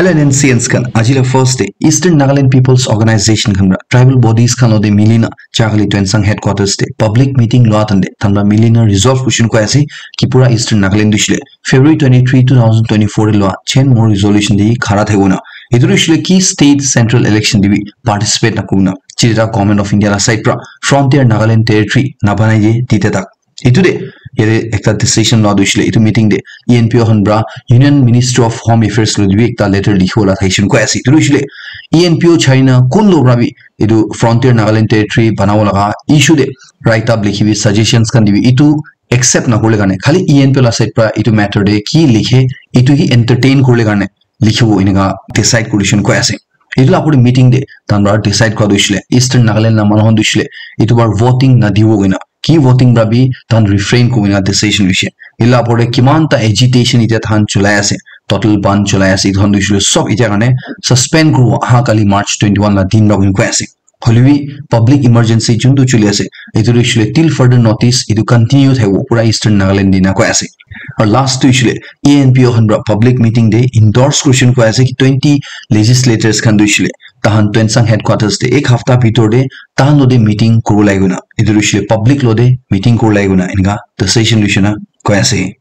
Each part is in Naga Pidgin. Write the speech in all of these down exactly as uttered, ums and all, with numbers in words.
L N N C Ns khan, aji la first day, Eastern Nagaland People's Organization khan pra tribal bodies khan lode milina, Chakali Tuensang headquarters te public meeting lua tande, thanra milina resolve kushun koi ase, ki pura Eastern Nagaland dushile, February twenty-three, two thousand twenty-four lua, chen more resolution di khara thaguna. Idu dushile ki state central election dibi participate na kuna. Chirita Government of India la side pra, Frontier Nagaland Territory, na banai ye, dite tak. Itu de, yate ekta decision lua dushile, itu meeting de, E N P O khan pra Union Ministry of Home Affairs lo bi ekta letter likhibola thaishin koi ase. Itu dushile, E N P O China kun lo pra bi, itu Frontier Nagaland Territory banabo laga issue de, write up likhibi, suggestions khan dibi, itu accept na kurle karne, khali E N P O la side pra itu matter de ki likhe, itu hi entertain kurle karne, likhibo enika decide kurishin koi ase. Itu la apor meeting de, tan pra decide kura dushile, Eastern Nagaland la manu khan dushile, itu bar voting na dibo koina, ki voting pra bi tan refrain kurina decision luishe. Ila apor de kiman ta agitation ite than chulai ase, total ban chulai ase, itu khan dushile sob ite karne suspend kuribo aha kali March twenty-one la din pra koi ase. Hoilebi public emergency juntu chuli ase, itu dushile till further notice itu continue thaibo pura Eastern Nagaland dina koi ase. Aru last tu ishile E N P O khan pra public meeting de endorse kurishin koi ase ki twenty legislators khan tu ishile tahan Tuensang headquarters de ek hafta bitor de tahan lode meeting kuro lai guna. Itu ishile public lode meeting kuro lai guna enika decision luishina koi ase.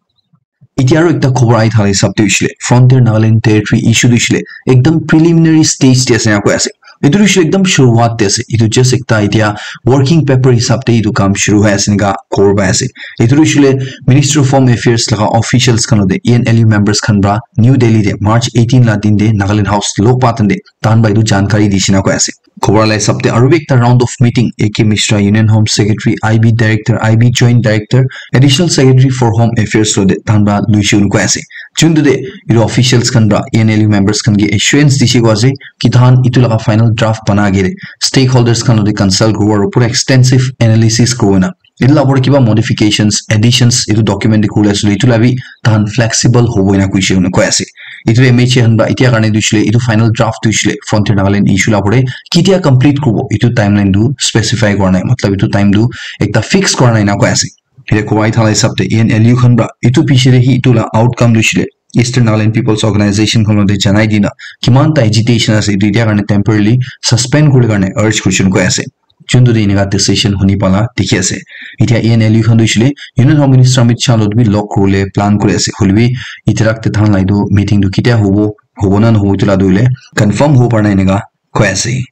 Iti aru ekta khobor ahi thaka hisab tu ishile Frontier Nagaland Territory issue tu ishile ekdam preliminary stage de ase na koi ase. Itu tu ishile ekdam shuruwat de ase. Itu just ekta itia working paper hisab te itu kam shuru hoi ase enika khobor pai ase. Itu tu ishile Ministry of Home Affairs laga officials khan lode E N L U members khan pra New Delhi de March eighteen la din de Nagaland House log pa tande tahan pra itu jankari dishina koi ase. Khobor la hisab te aru bi ekta round of meeting A K Mishra, Union Home Secretary, I B Director, I B Joint Director, Additional Secretary for Home Affairs lode tahan pra luishun koi ase. Juntu de itu officials khan pra E N L U members khan ke assurance dishi koi ase ki tahan itu laga final draft bana agere stakeholders khan lode consult kuribo aru pura extensive analysis kuribo na. Itu la opor kiba modifications, additions, itu document de kurle asule, itu la bi tahan flexible hobo ina kuishe koi ase. Itu M H A khan pra itia karne dushile, itu final draft dushile, Frontier Nagaland issue la opor de kitia complete kuribo, itu timeline tu specify kora nai, matlab itu time tu ekta fix kora nai na koi ase. Ite kowai thala hisab te E N L U khan pra itu piche de hi itu la outcome dushile, Eastern Nagaland People's Organization khan lode janai dina, kiman ta agitation ase, itu itia karne temporarily suspend kurle karne urge kurishin koi ase. Juntu de enika decision huni pala dikhi ase. Itia E N L U khan tu ishile Union Home Minister Amit Shah lot bi log kuribole plan kuri ase. Hoilebi itirak te than la etu meeting tu ketia hobo, hobo na nohobo etu la tu hoile confirm hobo para na enika koi ase.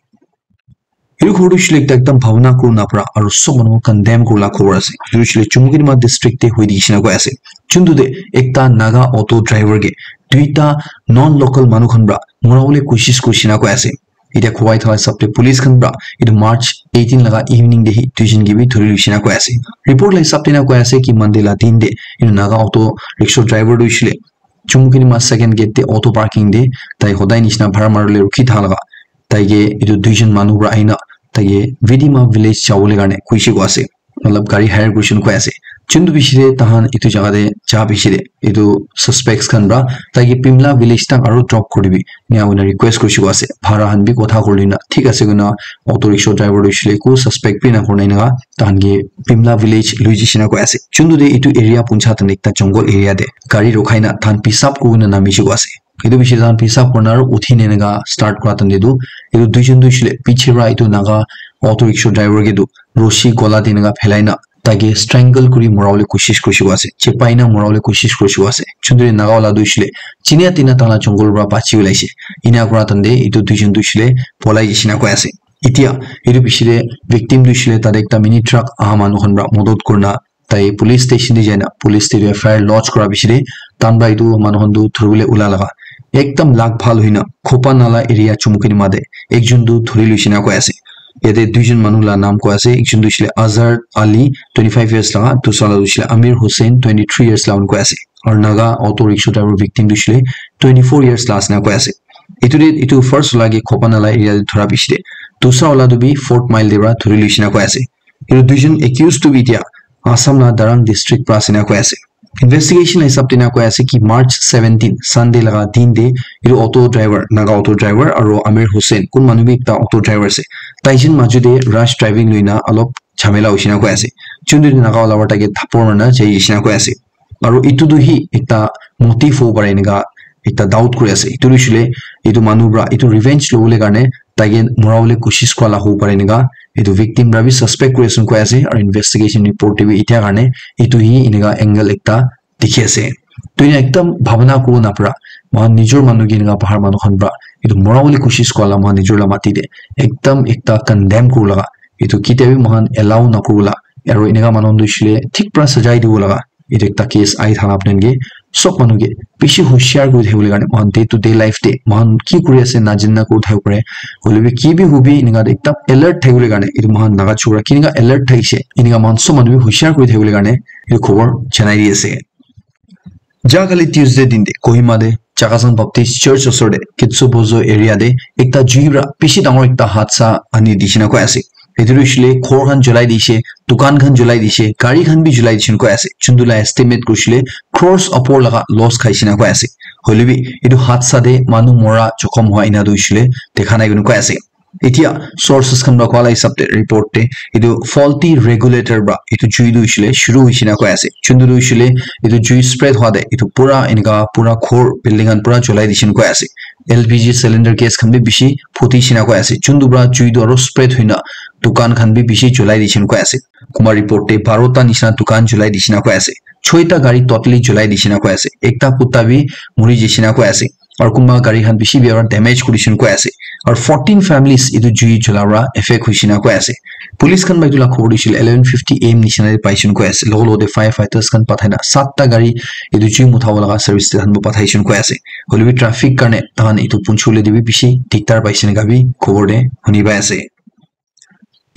Etu ghor tu ishile ekta ekdam bhabna kurina para aru sob manu condemn kurila khobor ase. Etu ishile Chumukedima district te hoi dikhi shina koi ase. Juntu de ekta Naga auto driver ke duita non local manu khan para murabole koshish kuri shina koi ase. Etia khowai thaka hisab te police khan para etu March eighteen laga evening te hi duijon ke bi dhuri loishe na koi ase. Report la hisab te na koi ase ki Monday la din te etu Naga auto rickshaw driver tu hoishe le Chumukedima second gate te auto parking te tai hodai nishina bhara mari bole rukhi thaka laga tai ke etu duijon manu para ahina tai ke Vidima village jabole karne koishe koi ase. Matlab gari hire kurishe koi ase. Juntu bishi de tahan etu jaga de ja bishi de etu suspects khan para tai ke Pimla village tak aru drop kuri dibi enia hoina request kurishe koi ase. Bhara khan bi kotha kuri loi na thik ase koina auto rickshaw driver tu hoishe le eku suspect bi na kurina enika tahan ke Pimla village lui jaishe na koi ase. Juntu de etu area puncha tan ekta jungle area de gari rukhai na tahan pisap kurina namishe koi ase. Etu bishi tahan pisap kurina aru uthi na enika start kura tan de tu etu duijon tu hoishe le piche para etu Naga auto rickshaw driver ke tu roshi gola te enika phelai na tai ke strangle kuri mura bole koshish kurishe koi ase, chepai na mura bole koshish kurishe koi ase. Juntu Naga wala tu hoishe le chinia tina tahan la jungle para bachi ulaishe. Enia kura tan de etu duijon tu hoishe le polai jaishe na koi ase. Etia etu bishi de victim tu hoishe le tate ekta mini truck aha manu khan para modot kurina tai police station te jaina police te tu F I R lodge kura bishi de tahan para etu manu khan tu dhuribole ula laga ekdam luck bhal hoina Khopa Nala area Chumukedima de ekjon tu dhuri loishe na koi ase. Yate duijon manu la naam koi ase, ekjon tu hoishe le Azhar Ali, twenty five years laga, dusra la tu hoishe le Amir Hussain, twenty three years la koi ase. Aru Naga auto rickshaw driver victim tu hoishe le twenty four years la ase na koi ase. Etu de etu first wala ke Khopa Nala area de dhura bishi de dusra wala tu bi Fort Mile de para dhuri loishe na koi ase. Etu duijon accused tu bi etia Assam la Darrang district para ase na koi ase. Investigation la hisab te na koi ase ki March seventeen Sunday laga din de etu auto driver, Naga auto driver aru Amir Hussain kun manu bi ekta auto driver ase. Taijon maju de rash driving loina alop jhamela hoishe na koi ase. Juntu Naga wala para tai ke thapor marina jai jaishe na koi ase. Aru etu tu hi ekta motive hobo pare enika ekta doubt kuri ase. Etu hoishe le etu manu pra etu revenge lobole karne taike mora bole koshish kura la hobo pare enika etu victim pra bi suspect kuri ase koi ase, aro investigation report te bi etia karne etu hi enika angle ekta dikhi ase. To enika ekdam bhabana kuribo napara, moikhan nijor manu ke enika bahar manu khan pra etu mora bole koshish kura la moikhan nijor la mati te ekdam ekta condemn kuribo laga, etu ketia bi moikhan allow nakuribo la, aro enika manu khan tu hoishe le thik pra sajai dibo laga. Etu ekta case ahi thaka apni khan ke sob manu ke bishi hoshiar kuri thakibole karne, moikhan day to day life te moikhan ki kuri ase najana kuri thakibo pare, hoile bi ki bi hobi enika ekdam alert thakibole karne etu moikhan naga chura kinika alert thakishe enika moikhan sob manu bi hoshiar kuri thakibole karne etu khobor janai di ase. Ja kali Tuesday din te Kohima te Chakhesang Baptist Church osor te Kitsubozo area te ekta jui pra bishi dangor ekta hadsa ani dishina koi ase. Etu tu hoishe le ghor khan julai dishe, dukan khan julai dishe, gari khan bi julai dishe koi ase. Chundu la estimate kurishe le crores upor laga loss khaishe na koi ase. Hoile bi etu hadsa te manu mora jokhom hua ena tu hoishe le dekha nai koi ase. Etia sources khan pra koa la hisab te report te etu faulty regulator pra etu jui tu hoishe le shuru hoishe na koi ase. Chundu tu hoishe le etu jui spread hua te etu pura enika pura ghor building khan pura julai dishe koi ase. L P G cylinder gas khan bi bishi phuti shina koi ase. Chundu pra jui tu aro spread hoina dukan khan bi bishi julai dishe koi ase. Kunba report te barota nishina dukan julai dishe koi ase. Choita gari totally julai dishe koi ase. Ekta kutta bi muri jishe koi ase. Aro kunba gari khan bishi bia pra damage kurishe koi ase. Aro fourteen families etu jui jula pra affect hoishe koi ase. Police khan pra etu la khobor dishe le eleven fifty A M nishina te paishe koi ase. Logo logo te firefighters khan pathai na satta gari etu jui mutha wala laga service te khan pathaishe koi ase. Hoile bi traffic karne tahan etu punchule te bi bishi diktar paishe enika bi khobor te huni pai ase.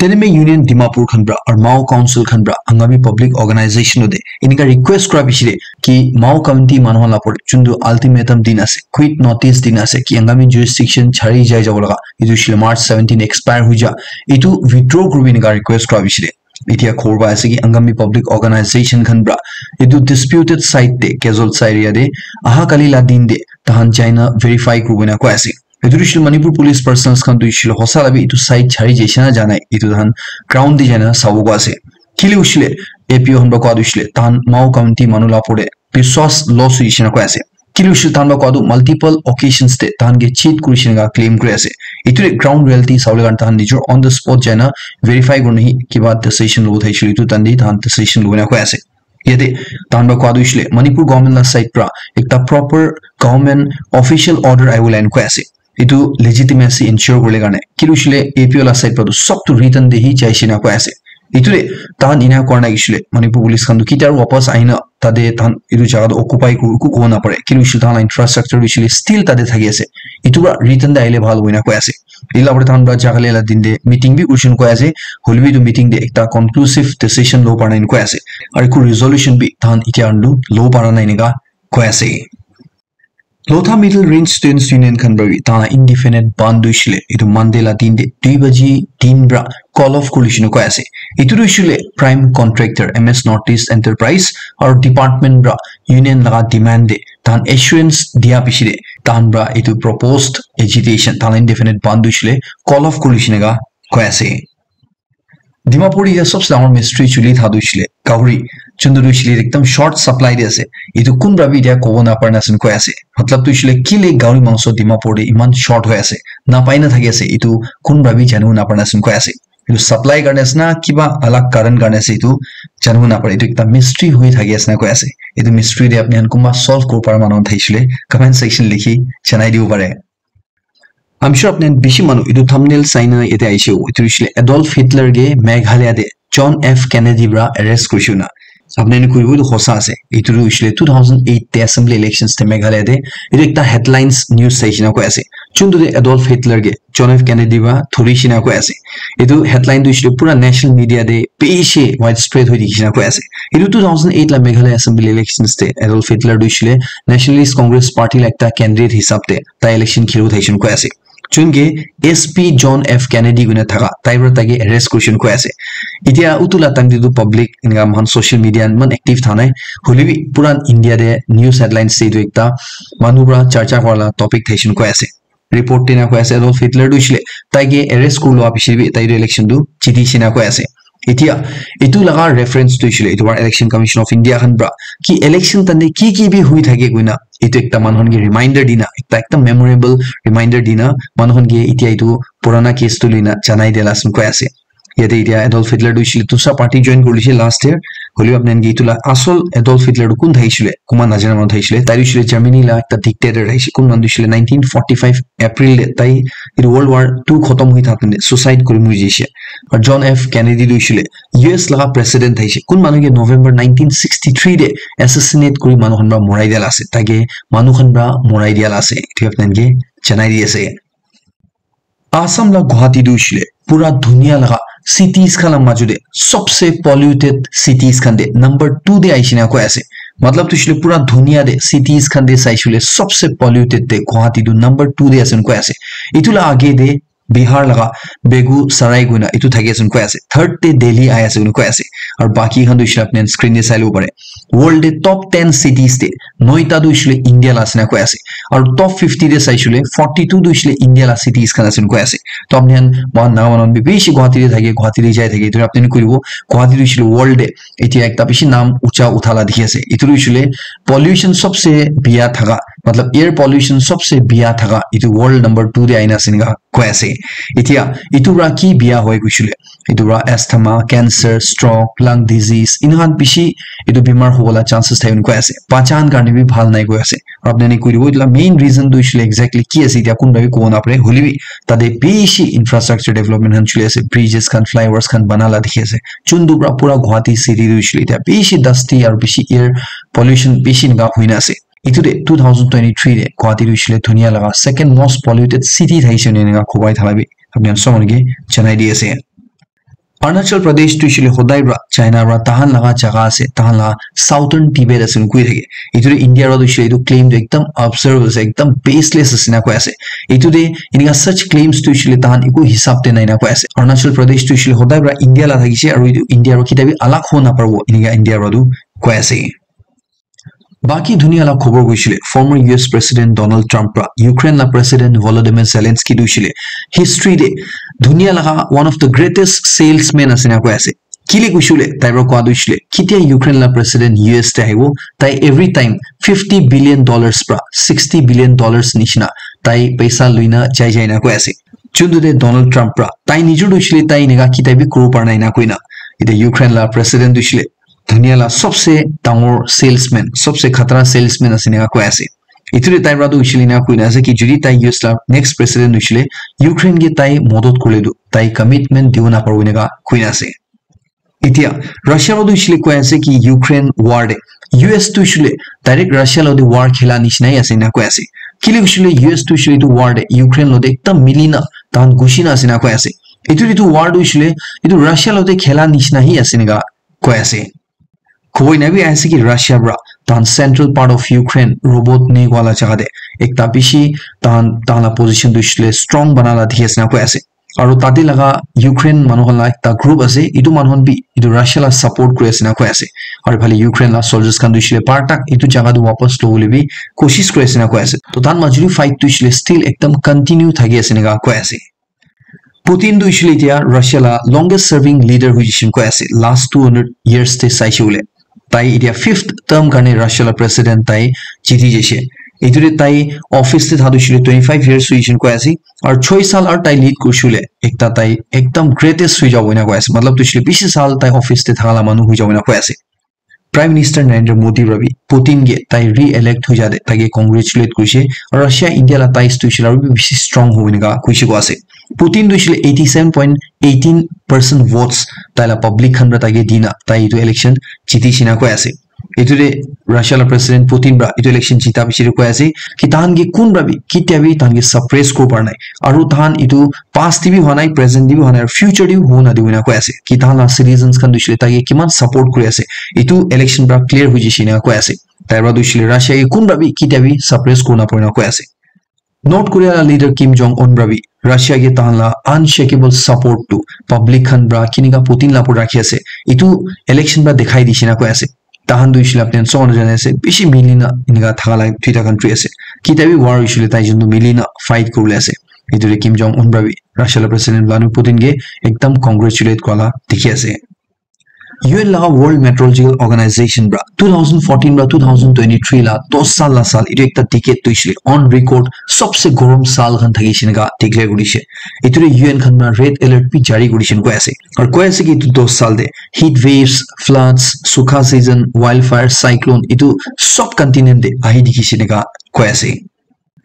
Teneme Union Dimapur khan pra aru Mao Council khan pra Angami Public Organization te enika request kura bishi de ki Mao County manu khan la por chundu ultimatum din ase, quit notice din ase ki Angami jurisdiction chari jai jabo laga, etu shile March seventeen expire hui ja, etu withdraw kuribi enika request kura bishi de. Etia khobor pai ase ki Angami Public Organization khan pra etu disputed site te Kezold area te aha kali la din te tahan jaina verify kuribo na koi ase. Etu tu shile Manipur Police personnel khan tu shile hosa la bi etu site chari jaise na janai etu tahan ground te jaina sabo koi ase. Kile hoishe le A P O khan pra koa tu hoishe le tahan Mao County manu la por te biswas loss hoishe na koi ase. Kile hoishe le tahan pra koa tu multiple occasions te tahan ke cheat kurishe na claim kuri ase. Etu le ground reality sabole karne tahan nijor on the spot jaina verify kurina hi kiba decision lobo thakishe le etu tahan de tahan decision lobo na koi ase. Yate tahan pra koa tu hoishe le Manipur government la side pra ekta proper government official order ahibo line koi ase. Etu legitimacy ensure kuribole karne. Kile hoishe le A P O la side pra tu sob tu written te hi jaise na koi ase. Etu le tahan ena kora na hoishe le Manipur police khan tu kitia aru wapas ahina tate tahan etu jaga tu occupy kuri eku kobo na pare. Kile hoishe le tahan la infrastructure hoishe le still tate thaki ase. Etu pra written te ahile bhal hoina koi ase. Etu la pore tahan pra jaga le la din te meeting bi kurishe koi ase. Hoile bi etu meeting te ekta conclusive decision lobo para nai koi ase. Aru eku resolution bi tahan etia tu lobo para nai enika koi ase. Lotha Middle Range Students Union khan para bi tahan la indefinite bandh hoishe le etu Monday la din te dui baji din pra call off kuri shinu koi ase. Etu tu hoishe le prime contractor M S North East Enterprise aru department pra union laga demand te tahan assurance dia piche te tahan pra etu proposed agitation tahan la indefinite bandh hoishe le call off kuri shinu ka koi ase. Dimapur area sobse dangor mystery chuli thaka tu hoishe le gahori, chundu tu hoishe le ekdam short supply te ase. Etu kun para bi etia kobo na pare na ase koi ase. Matlab tu hoishe le kile gahori mangso Dimapur te iman short hoi ase, na pai na thaki ase, etu kun para bi janibo na pare na ase koi ase. Etu supply karne ase na kiba alag karan karne ase, etu janibo na pare. Etu ekta mystery hoi thaki ase na koi ase. Etu mystery te apni khan kunba solve kori para manu khan thakishe le comment section likhi janai dibo pare. I'm sure apni khan bishi manu etu thumbnail sai na yate ahishe hobo. Etu hoishe le Adolf Hitler ke Meghalaya te John F Kennedy para arrest kurishe na. Apni khan kuribo etu hosa ase. Etu tu hoishe le two thousand eight te assembly elections te Meghalaya te etu ekta headlines news saishe na koi ase. Chuntu te Adolf Hitler ke John F Kennedy para thorishe na koi ase. Etu headline tu hoishe le pura national media te bishi widespread hoi dikhishe na koi ase. Etu two thousand eight la Meghalaya assembly elections te Adolf Hitler tu hoishe le Nationalist Congress Party la ekta candidate hisab te tai election khelibo thakishe koi ase. Chunke S P John F Kennedy koina thaka tai para tai ke arrest kurishe koi ase. Etia utu la time te tu public enika moikhan social media eman active tha nai. Hoile bi pura India te news headlines te etu ekta manu para charcha kora la topic thakishe koi ase. Report te na koi ase Adolf Hitler tu hoishe le tai ke arrest kuri lua piche bi tai tu election tu jiti she na koi ase. Etia etu laga reference tu hoishe le etu para Election Commission of India khan para ki election time te ki ki bi hui thake koina etu ekta manu khan ke reminder dina, ekta, ekta memorable reminder dina manu khan ke etia etu purana case tu luina janai dia la ase koi ase. Yate etia Adolf Hitler tu hoishe le dusra party join kuri lishe last year. Hoilebi apni khan ke etu la asol Adolf Hitler tu kun thakishi le, kunba najana manu thakishi le. Tai tu hoishe le Germany la ekta dictator thakishi. Kun manu tu hoishe le nineteen forty-five April te tai etu World War two khotom hui thakte suicide kuri muri jaishe. Aru John F Kennedy tu hoishe le U S laga president thakishi. Kun manu ke November nineteen sixty-three te assassinate kuri manu khan para morai dia la ase. Tai ke manu khan para morai dia la ase. Etu apni khan ke janai di ase. Assam la Guwahati tu hoishe le pura dunia laga cities khan la majo te sobse polluted cities khan te number two te ahishi na koi ase. Matlab tu hoishe le pura dunia te cities khan te saishe le sobse polluted te Guwahati tu number two te ase koi ase. Etu la age te Bihar laga Begusarai koina etu thaki ase koi ase. Third te Delhi ahi ase koi ase. Aru baki khan tu hoishe le apni khan screen te sai lobo pare. World te top ten cities te noita tu hoishe le India la ase na koi ase. Aru top fifty te saishe le forty two tu hoishe le India la cities khan ase koi ase. To apni khan moikhan Naga manu khan bi bishi Guwahati te thake, Guwahati te jai thake, etu apni khan koi dibo, Guwahati tu hoishe le world te etia ekta bishi naam ucha utha la dikhi ase. Etu tu hoishe le pollution sobse biya thaka, matlab air pollution sobse biya thaka, etu world number two te aina ase enika koi ase. Etia etu para ki biya hoi koishe le, etu para asthma, cancer, stroke, lung disease, enika bishi etu bimar hobo la chances thaki koi ase. Bacha khan karne bi bhal nai koi ase. Aru apni khan koi dibo, etu la main reason tu hoishe le exactly ki ase, etia kunba bi kobo na pare. Hoilebi tate bishi infrastructure development khan choli ase, bridges khan, flyovers khan bana la dikhi ase. Chundu para pura Guwahati city tu hoishe le etia bishi dusty aru bishi air pollution bishi enika hoi na ase. Etu te two thousand twenty-three te Guwahati tu hoishe le dunia laga second most polluted city thakishi enika kobai thala bi apni khan sob manu ke janai di ase. Arunachal Pradesh tu hoishe le hodai para China para tahan laga jaga ase, tahan laga Southern Tibet ase koi thake. Etu tu India para tu hoishe le etu claim tu ekdam absurd ase, ekdam baseless ase na koi ase. Etu te enika such claims tu hoishe le tahan eku hisab te nai na koi ase. Arunachal Pradesh tu hoishe le hodai para India la thakishe aru etu India para kitabi alag ho na paribo enika India para tu koi ase. Baki dunia la khobor koishe le, former U S President Donald Trump para Ukraine la President Volodymyr Zelensky tu hoishe le history te dunia laga one of the greatest salesman ase na koi ase. Kile koishe le, tai para koa tu hoishe le, ketia Ukraine la President U S te ahibo, tai every time fifty billion dollars para sixty billion dollars nishina tai paisa luina jai jai na koi ase. Chundu te Donald Trump para tai nijor tu hoishe le tai enika ketia bi kuro para nai na koina. Etia Ukraine la President tu hoishe le dunia la sobse dangor salesman, sobse khatra salesman ase enika koi ase. Etu te tai para tu hoishe le enika koina ase ki jodi tai U S la next president hoishe le Ukraine ke tai modot kore le tu tai commitment dibo na paribo enika koina ase. Etia Russia para tu hoishe le koi ase ki Ukraine war te U S tu hoishe le direct Russia logote war khela nishina hi ase enika koi ase. Kile hoishe le U S tu hoishe le etu war te Ukraine logote ekdam mili na tahan gushi na ase enika koi ase. Etu, etu war tu hoishe le etu Russia logote khela nishina hi ase enika koi ase. Khobor ena bi ahi ase ki Russia para tahan central part of Ukraine, Rostov enika la jaga te ekta bishi tahan, tahan la position tu hoishe le strong bana la dikhi ase enika koi ase. Aru tate laga Ukraine manu khan la ekta group ase, etu manu khan bi etu Russia la support kuri ase enika koi ase. Aru phale Ukraine la soldiers khan tu hoishe le par tak etu jaga tu wapas lobole bi koshish kuri ase enika koi ase. To tahan majuli fight tu hoishe le still ekdam continue thaki ase enika koi ase. Putin tu hoishe le etia Russia la longest serving leader hoi jaishe koi ase last two hundred years te saishe koile. Tai etia fifth term karne Russia la president tai jiti jaishe. Etu te tai office te thaka tu hoishe le twenty five years hoi jaishe koi ase. Aru choi saal aru tai lead kurishe koile ekta tai ekdam greatest hoi jabo enika koi ase. Matlab tu hoishe le bishi saal tai office te thaka la manu hoi jabo enika koi ase. Prime Minister Narendra Modi para bi Putin ke tai re-elect hoi jate tai ke congratulate kurishe. Aru Russia India la ties tu hoishe le aru bi bishi strong hobo enika koishe koi ase. Putin tu hoishe le eighty seven point eighteen percent votes tai la public khan para tai ke dina tai etu election jiti she enika koi ase. Etu te Russia la President Putin para etu election jita piche te koi ase ki tahan ke kun para bi ketia bi tahan ke suppress kori bo para nai. Aru tahan etu past te bi hua nai, present te bi hua nai, aru future te bi hobo nadibo enika koi ase. Ki tahan la citizens khan tu hoishe le tai ke kiman support kuri ase, etu election para clear hoi jaishe enika koi ase. Tai para tu hoishe le Russia ke kun para bi ketia bi suppress kori na pare enika koi ase. North Korea la leader Kim Jong Un para bi Russia ke tahan la unshakable support tu public khan para kenika Putin la opor rakhi ase, etu election para dikhai dishe enika koi ase. Tahan tu hoishe le apni khan sob manu jane ase, bishi mili na enika thaka la duita country ase. Ketia bi war hoishe le tai jun tu mili na fight kori bole ase. Etu te Kim Jong Un para bi Russia la President Vladimir Putin ke ekdam congratulate kora la dikhi ase. U N laga World Meteorological Organization pra two thousand fourteen pra two thousand twenty-three la dos saal la saal, etu ekta decade tu hoishe le on record sobse gorom saal khan thakishe naka declare kurishe. Etu te U N khan pra red alert bi jari kurishe koi ase. Aru koi ase ki etu dos saal te heat waves, floods, sukha season, wildfire, cyclone, etu sob continent te ahi dikhishe naka koi ase.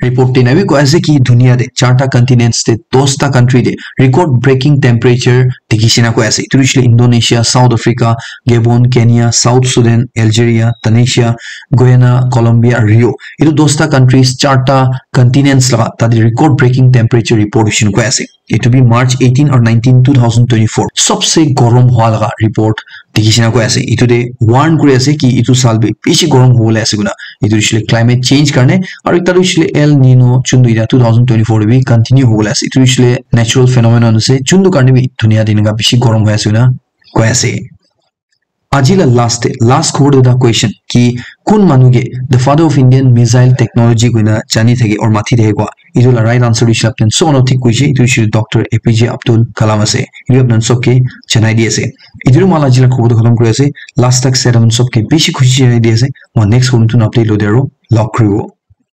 Report te na bi koi ase ki dunia te charta continents te dosta country te record breaking temperature dikhishe na koi ase. Etu hoishe le Indonesia, South Africa, Gabon, Kenya, South Sudan, Algeria, Tunisia, Guyana, Colombia, Rio. Etu dosta countries charta continents laga tate record breaking temperature report hoishe na koi ase. Etu bi March eighteen or nineteen, two thousand twenty-four. Sobse gorom hua laga report dikhishe na koi ase. Etu te warn kuri ase ki etu saal bi bishi gorom hobole ase koina. Etu hoishe le climate change karne, aru ekta tu hoishe le El Nino, chuntu ita two thousand twenty-four te bi continue hobole ase. Etu hoishe le natural phenomenon ase, chuntu karne bi dunia te eneka bishi gorom hoi ase koina koi ase. Aji la last te, last khobor te ekta question ki kun manu ke the father of Indian missile technology koina jani thake or mati thake koi. Etu la right answer hoishe le apni khan sob manu thik koishe, etu hoishe le Doctor A P J Abdul Kalam ase. Etu apni khan sob ke janai di ase. Etu moi la aji la khobor tu khatam kuri ase. Last tak sai thakun sob ke bishi khushi janai di ase. Moi next khobor tu update lo de aro log kuribo.